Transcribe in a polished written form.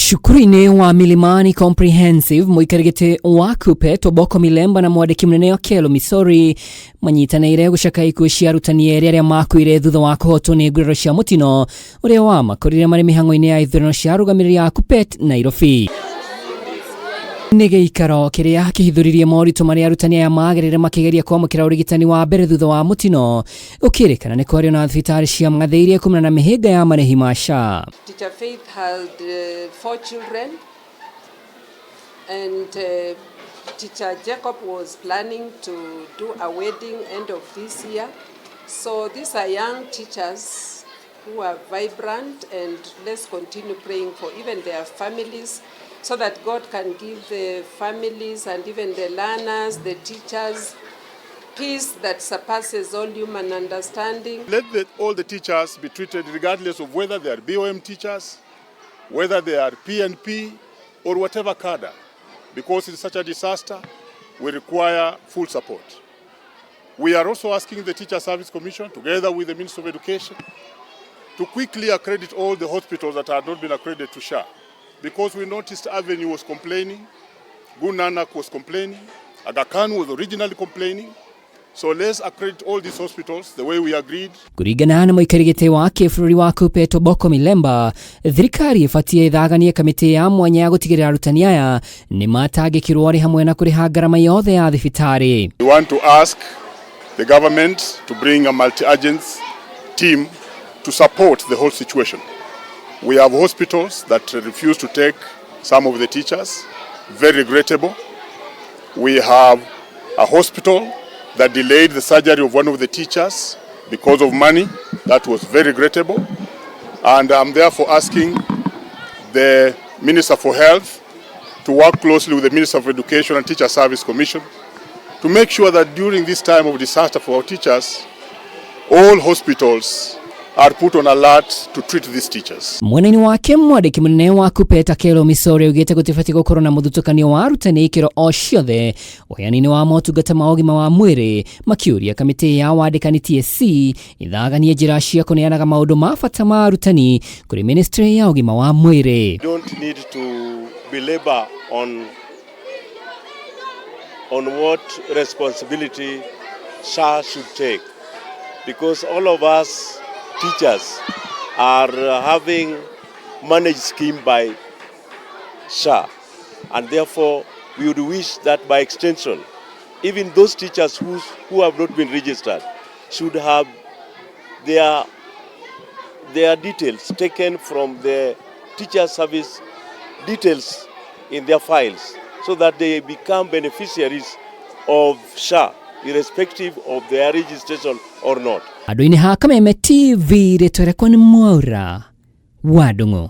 Cukuru-inĩ wa Milimani Comprehensive, mũikari gĩtĩ wa Kuppet Oboko Milemba na mwandĩki mũnene Okello Misori manyitanĩire gũcakaya ikuũ cia arutani erĩ arĩa makuire thutha wa kũhotwo nĩ nguraro cia mũtino ũrĩa wamakorire marĩ mĩhang'o-inĩ ya ithurano cia arũgamĩrĩri a Kuppet Nairobi. Nĩ gĩikaro kĩrĩa kĩhithũririe moritũ marĩa arutani aya magerire makĩgeria kwamũkĩra ũrigitani wa mbere thutha wa mũtino. Gũkĩrĩkana nĩ kwario na thibitarĩ cia magathĩirie kumana na mĩhĩnga ya marĩhi ma SHA. Teacher Faith had four children and Teacher Jacob was planning to do a wedding end of this year. So these are young teachers who are vibrant, and let's continue praying for even their families so that God can give the families and even the learners, the teachers, peace that surpasses all human understanding. Let all the teachers be treated regardless of whether they are BOM teachers, whether they are PNP or whatever cadre, because in such a disaster, we require full support. We are also asking the Teacher Service Commission, together with the Ministry of Education, to quickly accredit all the hospitals that have not been accredited to SHA, because we noticed Avenue was complaining, Guru Nanak was complaining, Aga Khan was originally complaining. So let's accredit all these hospitals the way we agreed. Kũringana na mũikari gĩtĩ wa kĩbũrũri wa Kuppet Oboko Milemba, thirikari ĩbatiĩ ĩthaganie kamĩtĩ ya mwanya ya gũtigĩrĩra arutani aya nĩ matangĩkĩrwo arĩ hamwe na kũrĩha ngarama yothe ya thibitarĩ. We want to ask the government to bring a multi-agency team to support the whole situation. We have hospitals that refuse to take some of the teachers, very regrettable. We have a hospital that delayed the surgery of one of the teachers because of money. That was very regrettable. And I'm therefore asking the Minister for Health to work closely with the Minister of Education and Teacher Service Commission to make sure that during this time of disaster for our teachers, all hospitals are put on alert to treat these teachers. Mwena-inĩ wake, mwandĩki mũnene wa Kuppet Akelo Misori augĩte gũtibatiĩ gũkorwo na mũthutũkanio wa arutani ikĩro o ciothe ũheani-inĩ wa motungata ma ũgima wa mwĩrĩ, makĩũria kamĩtĩ ya wandĩkani TSC ithaganie njĩra cia kũneanaga maũndũ ma bata ma arutani kũrĩ ministry ya ũgima wa mwĩrĩ. Don't need to belabor on what responsibility SHA should take, because all of us teachers are having managed scheme by SHA, and therefore we would wish that by extension even those teachers who have not been registered should have their details taken from the teacher service details in their files so that they become beneficiaries of SHA irrespective of their registration or not. Andũ-inĩ ha Kameme TV, rĩtwa rĩakwa nĩ Mwaura wa Ndung'u.